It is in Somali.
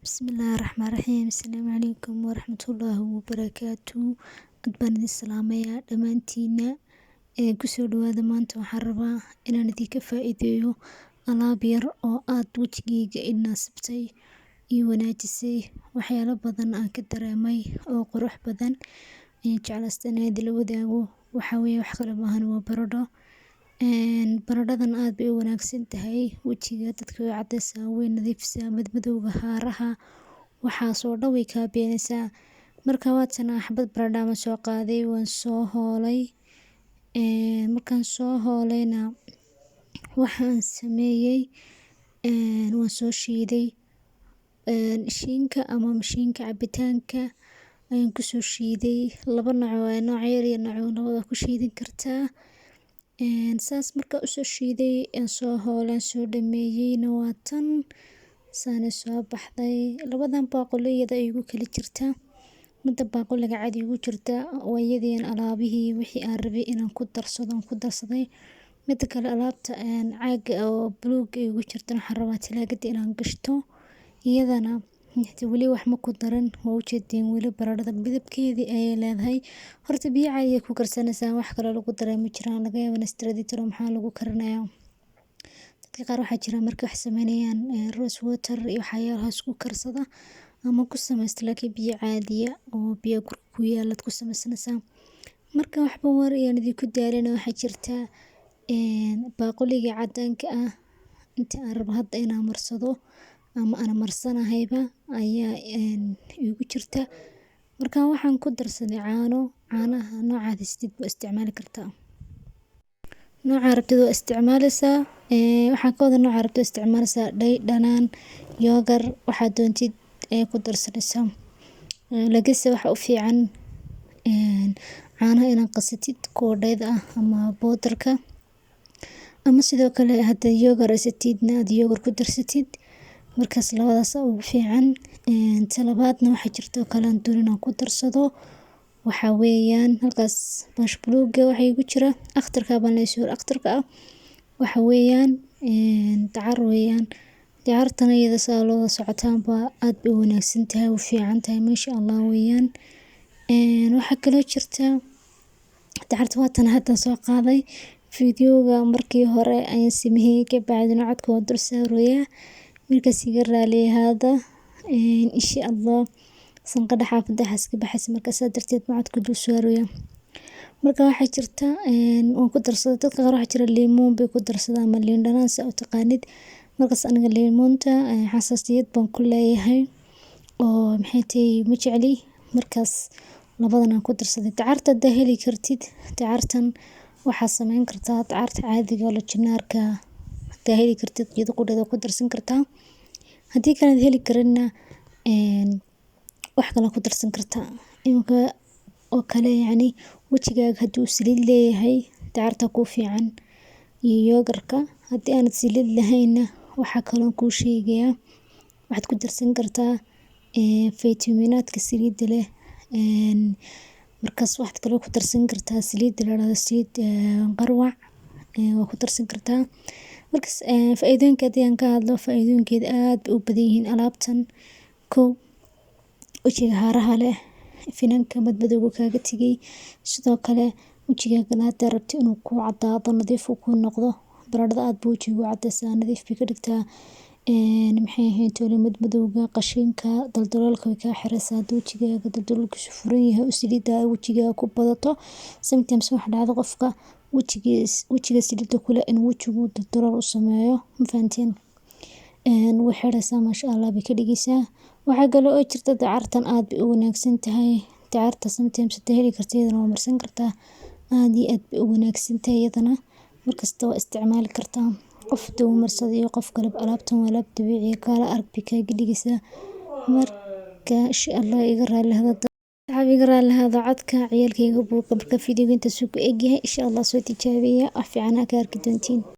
Bismillahi Raxmaani Raxiim. Asalaamu calaykum waraxmatullaahi wabarakaatu. Aad baan idin salaamayaa dhammaantiina. Ee kusoo dhawaada. Maanta waxaan rabaa inaan idinka faa'iideeyo alaab yar oo aad wejigayga i naasibtay, ii wanaajisay, waxyaalo badan aan ka dareemay oo qurux badan. Ayaan jeclaystay inaan idinla wadaago. Waxaa weeye, wax kale maahan, waa baradho. Baradhadan aad bay u wanaagsan tahay wejiga dadka, way cadaysaa, way nadiifisaa, madmadowga, haaraha, waxaasoo dhan way kaa beenaysaa. Marka waatana xabad baradho aan soo qaaday, waan soo hoolay. Markaan soo hoolayna, waxaan sameeyey, waan soo shiiday shiinka ama mashiinka cabitaanka ayaan kusoo shiiday. Laba nooc waaye, nooc yar iyo nooc weyn, labada ku shiidin kartaa. Saas markaa usoo shiiday, aan soo hoolay, aan soo dhameeyeyna, waa tan saanay soo baxday. Labadan baaquli iyada igu kala jirta. Midda baaquliga cadi igu jirta waa iyadii aan alaabihii wixii aan rabay inaan ku darsado aan ku darsaday. Midda kale, alaabta caaga oo buluug igu jirta, waxaan rabaa talaagada inaan gashto. Iyadana weli wax ma ku darin. Waa ujeedin, weli baradhada midabkeedii ayay leedahay. Horta biyo caadi ku karsanaysaa, wax kale lagu daray ma jiraan. Laga yaabo in istiraatiijiyad maxaa lagu karinayaa. Dadka qaar waxaa jira markay wax sameynayaan rose water iyo waxyaalahaas ku karsada ama ku sameysta, laakiin biyo caadiya oo biyo guriga ku yaala ku sameysanaysaa. Marka waxba war ayaan idinku daalina. Waxaa jirta baaquliga cadaanka ah inta aan rabo hadda inaan marsado ama aan marsanahayba ayaa igu jirta. Marka waxaan ku darsaday caano. Caanaha noocaad haysatid waa isticmaali kartaa. Nooca rabtid waa isticmaalaysaa. Waxaan ka wada, nooca rabtid isticmaalaysaa, dhay dhanaan, yogurt, waxaad doontid ayaa ku darsanaysaa. Laakiinse waxa u fiican caanaha inaad qasatid, kuwa dhayda ah ama powder-ka, ama sidoo kale hadda yogurt haysatidna aad yogurt ku darsatid. Markaas labadaas ugu fiican. Talabaadna, waxaa jirto kale aan doonin inaan ku darsado, waxaa weeyaan halkaas bash buluuga waxa igu jira, akhtarka baan leeyahay, akhtarka ah, waxa weeyaan dacar weeyaan. Dacartana iyada saa loo socotaanba aad bay u wanaagsan tahay, u fiican tahay, masha Allah weeyaan. Waxaa kaloo jirta dacarta, waatan hadda soo qaaday. Fiidiyowga markii hore ayaan sameeyay, ka bacdina codka waan dul saarayaa. Markaas iga raali ahaada, insha Allah. Sanqadha xaafadda waxaas ka baxaysa, markaas saa darteed ma codka dul saaraya. Marka waxaa jirta waan ku darsaday. Dadka qaar waxaa jira liimoon bay ku darsadaan ama liin dhanaan, si aad u taqaanid. Markaas aniga liimoonta xasaasiyad baan ku leeyahay oo maxay tahay, ma jecli. Markaas labadan aan ku darsaday. Dacarta haddaa heli kartid, dacartan waxaa sameyn kartaa dacarta caadiga oo la jinaarka haddaa heli kartid, iyada qudheeda ku darsan kartaa. Haddii kale aad heli karinna, wax kale ku darsan kartaa. Iminka oo kale, yacni wejigaaga hadduu saliid leeyahay, dacarta kuu fiican iyo yogurt-ka. Haddii aanad saliid lahayna, waxaa kaloo kuu sheegayaa, waxaad ku darsan kartaa fitamiinaadka saliidda leh. Markaas waxaad kaloo ku darsan kartaa saliidda la dhahdo saliid qarwac, waa ku darsan kartaa. Markaas faa'iidooyinka haddii aan ka hadlo, faa'iidooyinkeeda aad bay u badan yihiin alaabtan. Kow, wejiga haaraha leh, finanka madmadowga kaaga tegay. Sidoo kale wejigaagana haddaa rabto inuu kuu caddaado, nadiif uu kuu noqdo, baradhada aad buu wejiga u cadaysaa, nadiif bay ka dhigtaa. Maxay ahayd toole, madmadowga, qashinka, daldaloolka way kaa xiraysaa. Haddii wejigaaga daldaloolkiisu furan yahay oo saliidda wejigaaga ku badato, sometimes waxa dhacda qofka wejigiis, wejiga saliidda ku leh, inuu wejigu daldalool u sameeyo. Ma fahanteen? Way xiraysaa, masha Allah bay ka dhigaysaa. Waxaa kale oo jirta dacartan aad bay u wanaagsan tahay. Dacarta sometimes hadaa heli karto, iyadana waa marsan kartaa. Aad iyo aad bay u wanaagsan tahay iyadana, markasta waa isticmaali kartaa, qof haduu marsado iyo qof kale. Alaabtan waa alaab dabiici ah, kaala arag bay kaaga dhigaysaa. Marka insha Allah iga raali ahaada, asxaab, iga raali ahaada codka ciyaalkayga buuqa. Marka fiidiyowga intaas uu ku egyahay. Insha Allah soo tijaabiya, wax fiican aa ka arki doontiin.